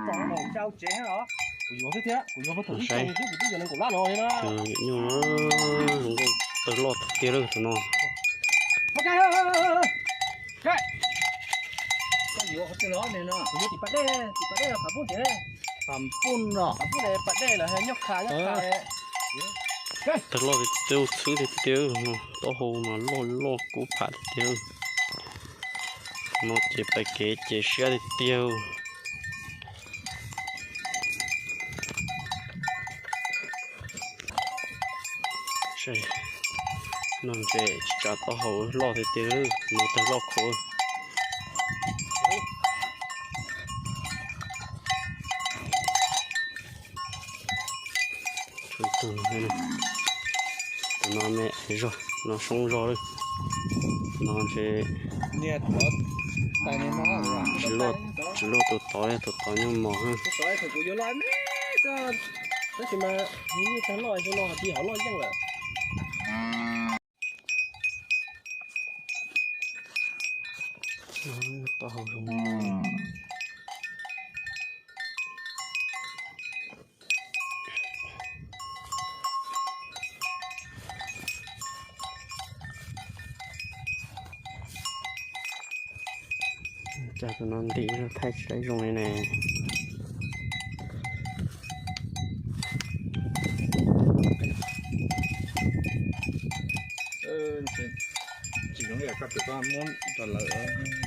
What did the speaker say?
Kuv yuav xwb thiab, kuv yuav pag thaum ib xyoos xwb kuv twb yuav nees nkaum lab no li na. Nyuj zoo nkauj tawg loj tiag tiag lawm tus no. Koj yuav qhov twg los ne no? Kuv yuav tim pas dej, tim pas dej los pas pub tiag. Pas pub no, pas pub ne, pas dej los nyob kha nyob kha. Tawg loj tiag tiag, txhwb tiag tiag, taub hau mas loj loj kub pham tiag tiag. No ces pais kev ces siab tiag tiag. Saib, no ntses tsis tsav taub hau loj tiag tiag, no tawg loj khuav. Tshuav tus, tus no me zog, no soob zog lawm. No ntshe tsis luaj tus tod li, tus tod nyuj mos. Tab sis mas nyuj tag loj xwb no, tig hauv loj yeej lawm. Taub hau zoo. Cas tus no ntim thaij tsis tau zoo li ne. Tsis zoo li koj tus koj muab rau lawv.